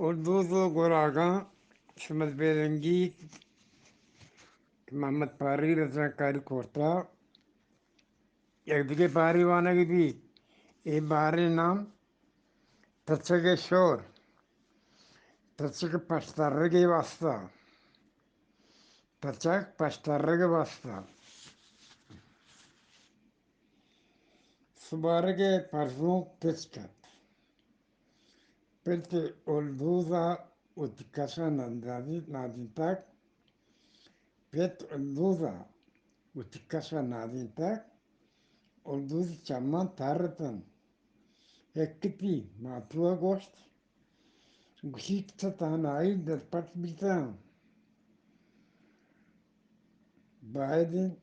اردوز و گراگاں شمئے بیرنگی کہ محمد پاری رضاکاری کرتا، یک دگہ بارے وانگ بیت۔ اے بارے نام تچگ ءِ شور، تچگ پشترگ ءِ واسطہ، تچگ پشترگ ءِ واسطہ۔ سبارگ ءِ پرزونک پچ کت۔ پت الدوز ءَ وتی کش ءَ نادینتگ۔ پت الدوز ءَ وتی کش ءَ نادینتگ۔ الدوز ءِ چماں تر اتنت۔ ہکتی ماتو ءَ گوشت، گوشیت چہ تہنائی دلپٹ بیتاں۔ باید انت،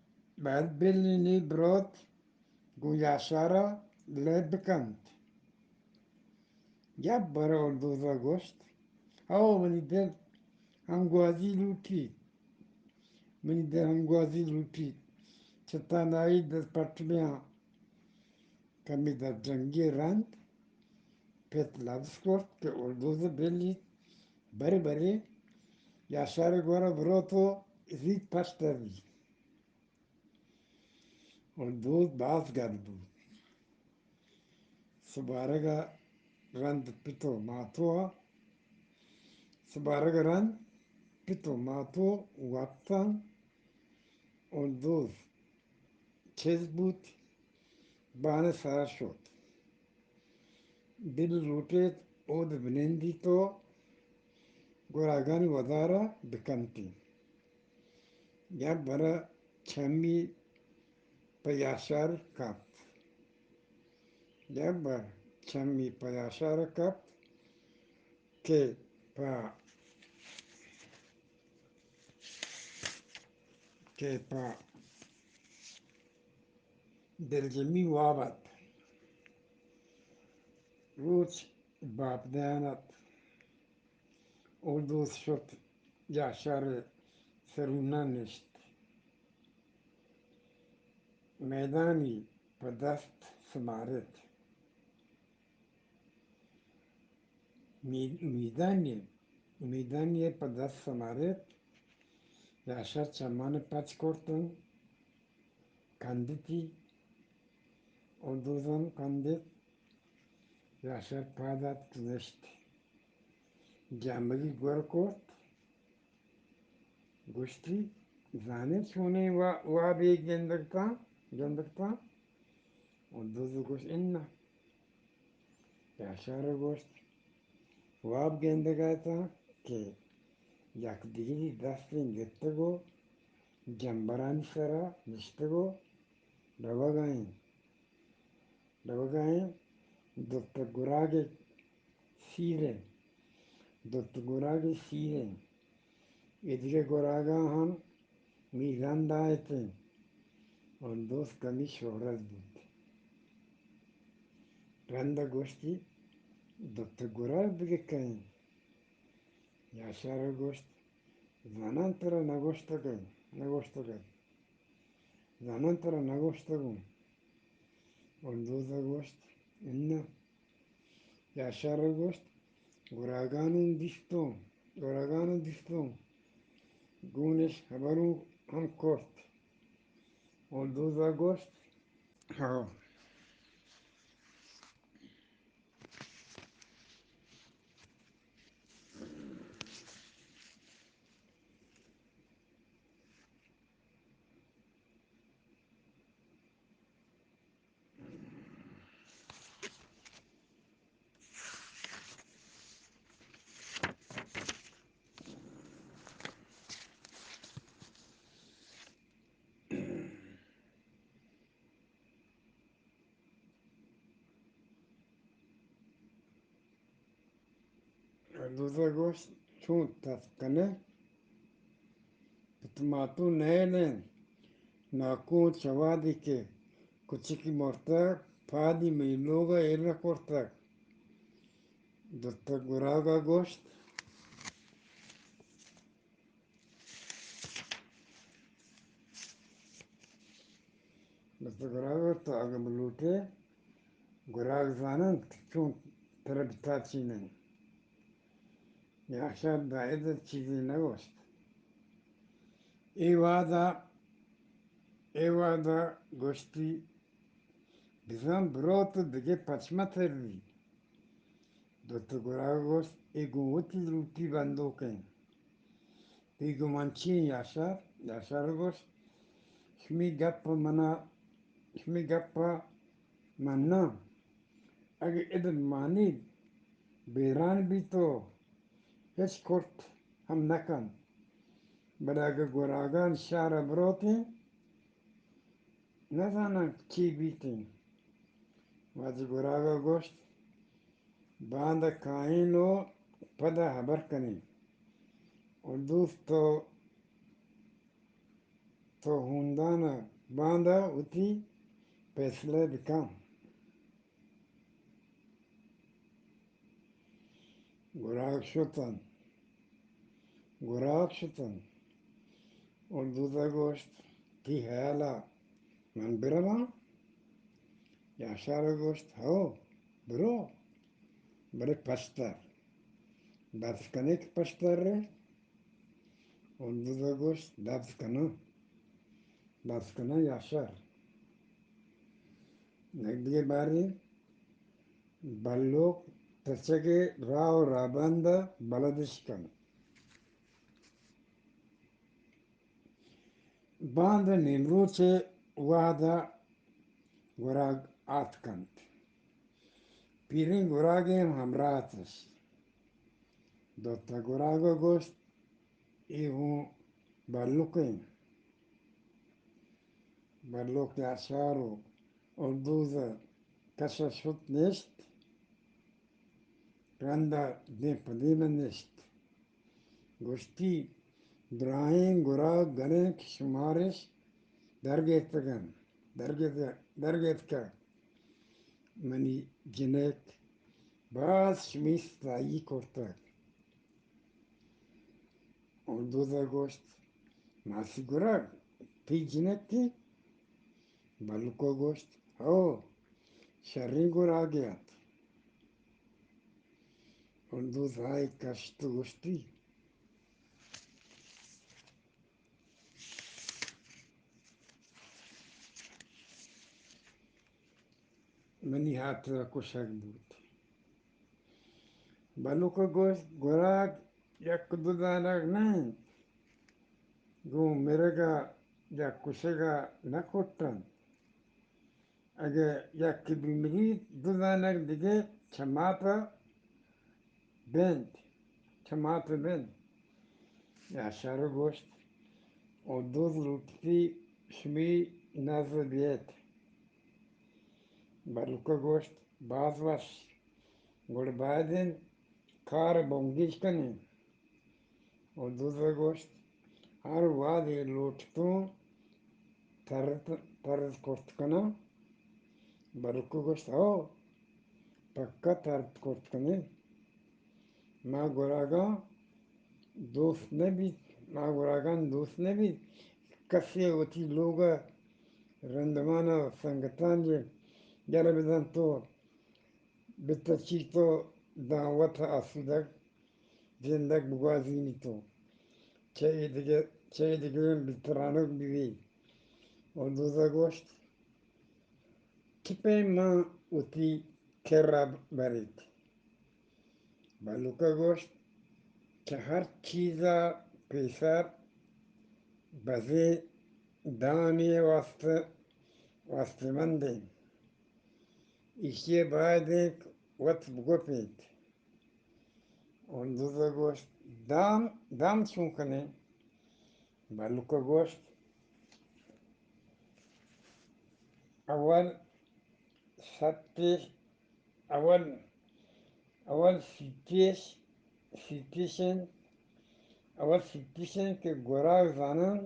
باید بلینی بروت گوں یاشار ءَ لیب بکنت۔ یک برے الدوز ءَ گوشت، او منی دل ہمگوازی لوٹیت، منی دل ہمگوازی لوٹیت، چہ تہنائی دلپٹ بیاں۔ کمی درجنگی رند پت لبز کرت کہ الدوز بلیت، برے برے یاشار گورا بروت و زیت پشت بی۔ الدوز باز گل بوت۔ سبارگ ءَ رند پت و ماتو ءَ، سبارگ ءَ رند پت و ماتو وپتاں۔ الدوز چست بوت، بان ءِ سرا شت۔ دل لوٹیت اود بنندیت و گراگانی ودار ءَ بکنتی۔ یک برے چمی پہ یاشار کپت۔ یک بر چمی پہ یاشار کپت کہ پہ، کہ پہ دلجمی واب ات۔ روچ باپ دیان ات۔ الدوز شت یاشار ءِ سرون ءَ نشت۔ میدانی پہ دست سمارت۔ می-، میدانی، میدانی پہ دست سمارت۔ یاشار چمان پچ کرتن۔ کندتی، الدوز ہم کندت، یاشار پاد اتک نشت۔ جامگی گور کرت، گوشتی، زانے چونیں وا-، وابے گندگتاں، گندگتاں؟ الدوز گوشت، اناں۔ یاشار گوشت، واب گندگ ءَ اتاں کہ یک دگری دستیں گپتگ و جمبرانی سرا نشتگ و روگ ءَ ایں، روگ ءَ ایں۔ دوتک گراگ ءِ سیر ءَ، دوتک گراگ ءِ سیر ءَ۔ ایدگہ گراگاں ہم می رند آیت انت۔ الدوز کمی شہرت بوت۔ رند ءَ گوشتی، دوتک گراگ دگہ کئے انت؟ یاشار ءَ گوشت، زاناں ترا نہ گوشتگ ات، نہ گوشتگ ات۔ زاناں ترا نہ گوشتگ اوں۔ الدوز ءَ گوشت، اناں۔ یاشار ءَ گوشت، گراگانوں دیستوں، گراگانوں دیستوں، گونش ہبروں ہم کرت۔ الدوز ءَ گوشت، ہو۔ الدوز ءَ گوشت، چون تتک کنئے؟ پت ماتو نئیل انت۔ ناکو چہ وہدے کہ کچکی مرتگ، پادی مئے لوگ ءَ ایر نہ کرتگ۔ دوتک گراگ ءَ گوشت، دوتک گراگ ءَ گوشت، تو اگاں بلوٹئے، گراگ زاننت کہ چون ترا بتاچیناں۔ یاشار دائد چیزے نہ گوشت۔ اے وہدا، اے وہدا گوشتی، بزاں برو تو دگہ پچ مہ تری۔ دوت گراگ گوشت، اے گوں وتی لوٹی بندوکیں۔ اے گوں من چی یاشار؟ یاشار گوشت، شمی گپ منا، شمی گپ من نہ۔ اگہ اد مانید بیران بیت و ہچ کرت ہم نہ کنت، بلے اگہ گراگان شہر بروتیں، نزاناں چی بیتیں۔ واجہ گراگا گوشت، باندا کائیں و پدا ہبر کنیں۔ و دوست تو، تو ہوندانا باندا وتی پیسلہ بکن۔ گراگ شتن، گراگ شتن۔ و دوزا گوشت، تی حیالا من برواں؟ یاشارا گوشت، ہو، برو، بلے پشتر۔ دپس کنے کہ پشتر رے؟ و دوزا گوشت، دپس کناں، دپس کناں یاشار۔ یک دگہ بارے بلوک تچگ ء راہ و رہبند ء بلدش کنت۔ باند ء نیمروچ ء وہد ء گراگ آتکنت۔ پیریں گراگے ہم ہمراہ اتش۔ دوتہ گراگ ء گوشت، اے ہوں بلوکیں۔ بلوک یاشار و الدوز ء کش ء شت نشت، رند ء دیم پہ دیم ء نشت۔ گوشتی، دراہیں گراگ گریں کہ شمارش درگیتگ انت، درگیت-، درگیتکگ۔ منی جنک باز شمی ستائی کرتگ۔ الدوز ء گوشت، ماسی گراگ، تئی جنکے؟ بلوک ء گوشت، ہو، شریں گراگے ات۔ الدوز ہائے کشت و گوشتی، منی ہاتر ء کشگ بوت۔ بلوک ء گوشت، گراگ یک دو دانگ نہ انت، گوں مرگ ء یا کشگ ء نہ کٹ انت۔ اگہ یکے بمریت، دو دانگ دگہ چہ ما پہ بنت، چہ ما پہ بنت۔ یاشار ء گوشت، الدوز لوٹتی شمی نز ء بیت۔ بلوک ء گوشت، باز وش، گڑا باید انت کار ء بنگیج کنیں۔ الدوز ء گوشت، ہر وہدے لوٹتوں ترت، ترت کرت کناں۔ بلوک ء گوشت، ہو، پکا ترت کرت کنیں۔ ما گراگاں دوست نہ بیت، ما گراگاں دوست نہ بیت۔ کسے وتی لوگ ء رندمان ء سنگتانی یلہ بدنت و بتچیت و داں وت ء آسودگ زندگ بگوازینیت و چہ اے دگہ، چہ اے دگہ بترانگ بہ بیت۔ الدوز ء گوشت، چہ پیم من وتی کرا بریت؟ بلوک ء گوشت کہ ہر چیز ء پیسر بزیں دانے ء واستہ، واستہ مند انت۔ ایشی ء باید انت وت بگوپیت۔ الدوز ء گوشت، دام، دام چون کنیں؟ بلوک ء گوشت، اول سطح اول، اول سیتیش، سیتیشن، اول سیتیشن کہ گراگ زانن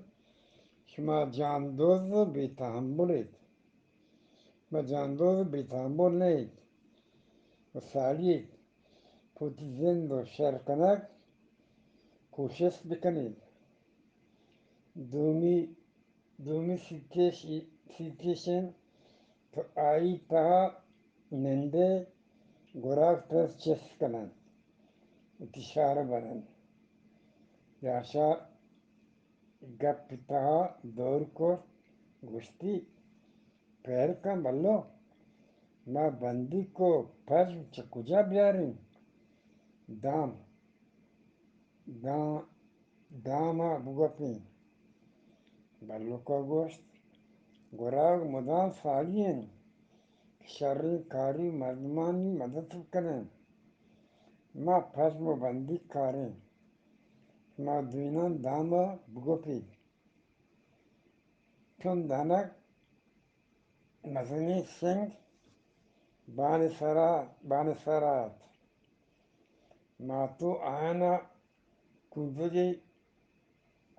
شما جاندوز و بے تحمل ایت۔ شما جاندوز و بے تحمل نہ ایت و ساڑی ایت۔ پہ وتی زند و شر کنگ کوشست بکنیت۔ دومی دومی سیتیش، سیتیشن تو آئی تہا نندے گراگ ترا چست کننت۔ وتی شہر ءَ برنت۔ یاشار گپ ءِ تہا دور کرت، گوشتی، پہل کن بلو، ما بندیک ءُ پژم چہ کجا بیاریں؟ دام، دام، دام ءَ بگپیں۔ بلوک ءَ گوشت، گراگ مدام ساڑی انت کہ شریں کاری مردمانی مدد بکنیں۔ ما پژم ءُ بندیک کاریں، شما دوئیناں دام ءَ بگپیت۔ چون دانک مزنیں سنگ بان ءِ سرا، بان ءِ سرا ات۔ ماتو آیان ءَ کنزگے،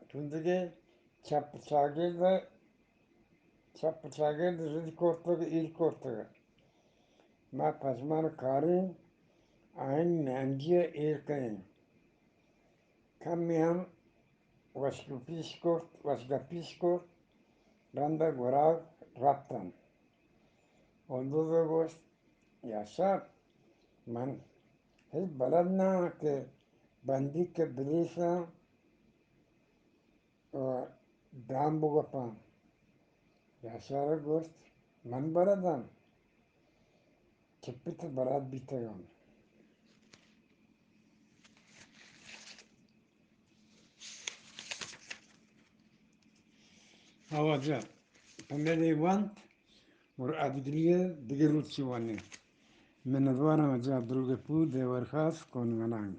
کنزگے چپ چاگرد، چپ چاگرد رد کرتگ، ایر کرتگ۔ ما پژمان کاریں، آیانی نیمگی ءَ ایر کنیں۔ کمے ہم وشگپیش کرت، وشگپیش کرت، رند ءَ گراگ رپتنت۔ ہندوز ءَ گوشت، یاشار، من ہچ بلد نہ آں کہ بندیک ءَ بریساں ءُ دام بگپاں۔ یاشار ءَ گوشت، من بلد آں، چہ پت ءَ بلد بیتگ آں۔ آ واجہ پمیدے وانت، گڑا آ دگری ءَ دگہ روچے وانیں۔ منتواراں واجہ عبدالغفور دیورخاص کونگنانگ۔